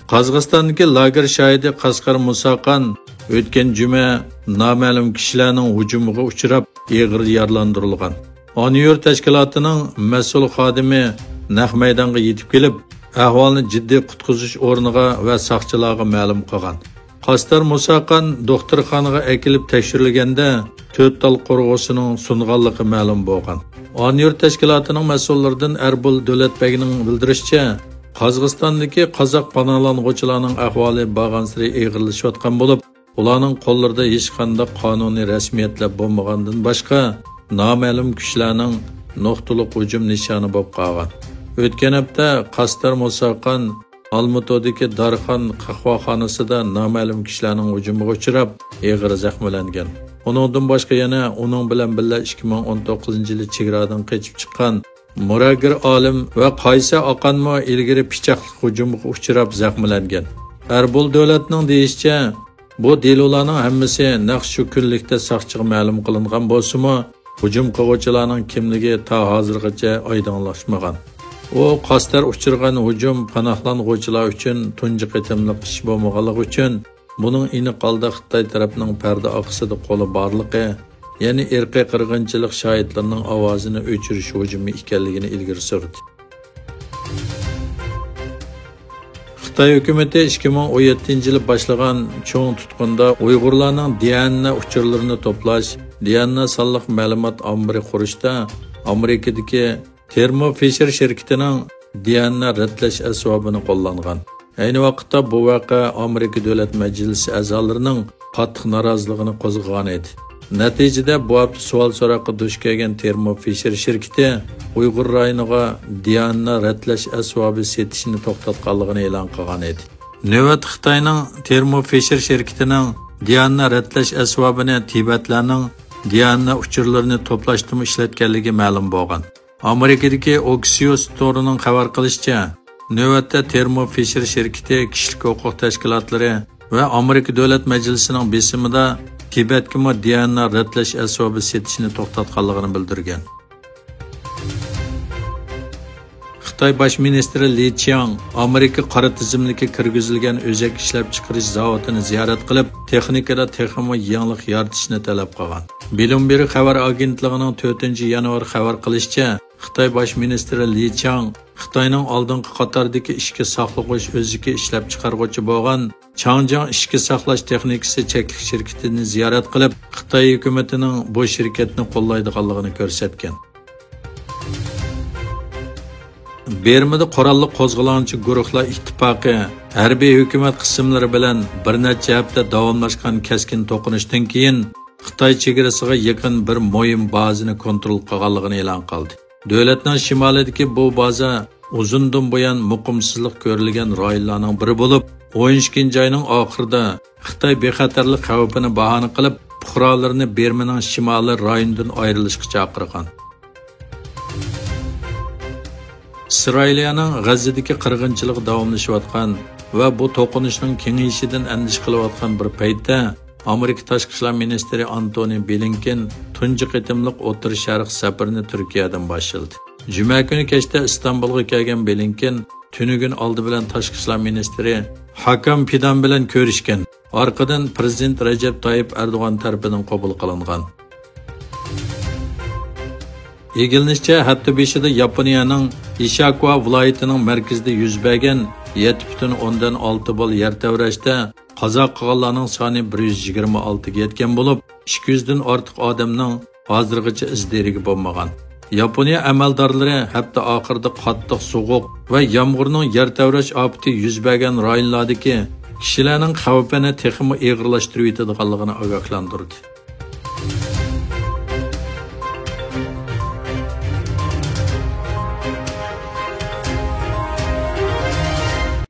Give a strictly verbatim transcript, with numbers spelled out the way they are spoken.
قازاقىستاندىكى لاگېر شاھىتى قەسقەر مۇساخان ئۆتكەن جۈمە نامەلۇم كىشىلەرنىڭ ھۇجۇمىغا ئۇچراپ، ئېغىر يارىلاندۇرۇلغان. ئانىيور تەشكىلاتىنىڭ مەسئۇل خادىمى نەق مەيدانغا يېتىپ كېلىپ، ئەھۋالنى جىددىي قۇتقۇزۇش ئورنىغا ۋە ساقچىلارغا مەلۇم قىلغان. قەسقەر مۇساخان دوختۇرخانىغا ئەكېلىپ تەكشۈرۈلگەندە، تۆت تال قورغىسىنىڭ سۇنغانلىقى مەلۇم بولغان. ئانىيور تەشكىلاتىنىڭ مەسئۇللىرىدىن ئەربۇل دۆلەتبەگنىڭ بىلدۈرۈشىچە، قازاقىستاندىكى قازاق پاناھلانغۇچىلارنىڭ ئەھۋالى بارغانسېرى ئېغىرلىشىۋاتقان بولۇپ، ئۇلارنىڭ قوللىرىدا ھېچقانداق قانۇنىي رەسمىيەتلەر بولمىغاندىن باشقا، نامەلۇم كۈچلەرنىڭ نۇقتىلىق ھۇجۇم نىشانى بولۇپ قالغان. ئۆتكەن ھەپتە قەسقەر مۇساخان ئالمۇتىدىكى دارخان قەھۋەخانىسىدا نامەلۇم كىشىلەرنىڭ ھۇجۇمىغا ئۇچراپ، ئېغىر زەخىملەنگەن. ئۇنىڭدىن باشقا يەنە ئۇنىڭ بىلەن بىللە ئىككى مىڭ ئون توققۇزىنچى يىلى چېگرادىن قېچىپ چىققان مۇراگىر ئالىم ۋە قايسى ئاقانمۇ ئىلگىرى پىچاقلىق ھۇجۇمغا ئۇچراپ زەخىملەنگەن. ئەربۇل دۆلەتنىڭ دېيىشىچە، بۇ دېلولارنىڭ ھەممىسى نەق شۇ كۈنلۈكتە ساقچىغا مەلۇم قىلىنغان بولسىمۇ، ھۇجۇم قىلغۇچىلارنىڭ كىملىكى تا ھازىرغىچە ئايدىڭلاشمىغان. ئۇ قەستەر ئۇچرىغان ھۇجۇم پاناھلانغۇچىلار ئۈچۈن تۇنجى قېتىملىق ئىش بولمىغانلىقى ئۈچۈن، بۇنىڭ ئېنىق ھالدا خىتاي تەرەپنىڭ پەردە ئارقىسىدا قولى بارلىقى، يەنى ئىرقىي قىرغىنچىلىق شاھىتلىرىنىڭ ئاۋازىنى ئۆچۈرۈش ھۇجۇمى ئىكەنلىكىنى ئىلگىرى سۈردى. خىتاي ھۆكۈمىتى ئىككى مىڭ ئون يەتتىنچى يىلى باشلىغان چوڭ تۇتقۇندا ئۇيغۇرلارنىڭ دىئەننە ئۇچۇرلىرىنى توپلاش، دىئەننە سانلىق مەلۇمات ئامبىرى قۇرۇشتا ئامېرىكىدىكى تېرمو فىشېر شىركىتىنىڭ دىئەننە رەتلەش ئەسۋابىنى قوللانغان. ئەينى ۋاقىتتا بۇ ۋەقە ئامېرىكا دۆلەت مەجلىسى ئەزالىرىنىڭ قاتتىق نارازىلىقىنى قوزغىغان ئىدى. نەتىجىدە، بۇ ھەپتە سوئال-سوراققا دۇچ كەلگەن تېرمو فىشېر شىركىتى ئۇيغۇر رايونىغا دىئەننە رەتلەش ئەسۋابى سېتىشنى توختاتقانلىقىنى ئېلان قىلغان ئىدى. نۆۋەتتە خىتاينىڭ تېرمو فىشېر شىركىتىنىڭ دىئەننە رەتلەش ئەسۋابىنى تىبەتلەرنىڭ دىئەننە ئۇچۇرلىرىنى توپلاشتىمۇ ئىشلەتكەنلىكى مەلۇم بولغان. ئامېرىكىدىكى ئوكسىيوس تورىنىڭ خەۋەر قىلىشىچە، نۆۋەتتە تېرمو فىشېر شىركىتى كىشىلىك ھوقۇق تەشكىلاتلىرى ۋە ئامېرىكا دۆلەت مەجلىسىنىڭ بېسىمىدا تىبەتكىمۇ دىئەننە رەتلەش ئەسۋابى سېتىشنى توختاتقانلىقىنى بىلدۈرگەن. خىتاي باش مىنىستىرى لى چياڭ ئامېرىكا قارا تىزىملىكى كىرگۈزۈلگەن ئۆزەك ئىشلەپچىقىرىش زاۋۇتىنى زىيارەت قىلىپ، تېخنىكىدا تېخىمۇ يېڭىلىق يارىتىشنى تەلەپ قىلغان. بلومبېرگ خەۋەر ئاگېنتلىقىنىڭ تۆتىنچى يانۋار خەۋەر قىلىشىچە، خىتاي باش مىنىستىرى لى چياڭ خىتاينىڭ ئالدىنقى قاتاردىكى ئىچكى ساقلىغۇچ ئۆزىكى ئىشلەپچىقارغۇچى بولغان چاڭجياڭ ئىچكى ساقلاش تېخنىكىسى چەكلىك شىركىتىنى زىيارەت قىلىپ، خىتاي ھۆكۈمىتىنىڭ بۇ شىركەتنى قوللايدىغانلىقىنى كۆرسەتكەن. بىرمىدا قوراللىق قوزغىلاڭچى گۇرۇھلار ئىتتىپاقى ھەربىي ھۆكۈمەت قىسىملىرى بىلەن بىر نەچچە ھەپتە داۋاملاشقان كەسكىن توقۇنۇشتىن كېيىن، خىتاي چېگرىسىغا يېقىن بىر مۇھىم بازىنى كونترول قىلغانلىقىنى ئېلان قىلدى. دۆلەتنىڭ شىمالىدىكى بۇ بازا ئۇزۇندىن بۇيان مۇقىمسىزلىق كۆرۈلگەن رايونلارنىڭ بىرى بولۇپ، ئون ئىككىنچى ئاينىڭ ئاخىرىدا خىتاي بىخەتەرلىك خەۋپىنى باھانە قىلىپ، پۇقرالىرىنى بىرمىنىڭ شىمالىي رايونىدىن ئايرىلىشقا چاقىرغان. ئىسرائىلىيەنىڭ غەززىدىكى قىرغىنچىلىقى داۋاملىشىۋاتقان ۋە بۇ توقۇنۇشنىڭ كېڭىيىشىدىن ئەندىشە قىلىۋاتقان بىر پەيتتە، ئامېرىكا تاشقى ئىشلار مىنىستىرى ئانتونى بلىنكېن تۇنجى قېتىملىق ئوتتۇرا شەرق سەپىرىنى تۈركىيەدىن باشلىدى. جۈمە كۈنى كەچتە ئىستانبۇلغا كەلگەن بلىنكېن تۈنۈگۈن ئالدى بىلەن تاشقى ئىشلار مىنىستىرى ھاكام پىدان بىلەن كۆرۈشكەن. ئارقىدىن پىرېزىدېنت رەجەپ تايىپ ئەردوغان تەرىپىدىن قوبۇل قىلىنغان. ئىگىلىنىشىچە، ھەپتە بېشىدا ياپونىيەنىڭ ئىشاكۇا ۋىلايىتىنىڭ مەركىزىدە يۈز بەرگەن يەتتە پۈتۈن ئوندىن ئالتە بال يەر تەۋرەشتە قازا قىلغانلارنىڭ سانى بىر يۈز يىگىرمە ئالتىگە يەتكەن بولۇپ، ئىككى يۈزدىن ئارتۇق ئادەمنىڭ ھازىرغىچە ئىز دېرىكى بولمىغان. ياپونىيە ئەمەلدارلىرى ھەپتە ئاخىرىدا قاتتىق سوغۇق ۋە يامغۇرنىڭ يەر تەۋرەش ئاپىتى يۈز بەرگەن رايونلاردىكى كىشىلەرنىڭ خەۋپىنى تېخىمۇ ئېغىرلاشتۇرۇۋېتىدىغانلىقىنى ئاگاھلاندۇردى.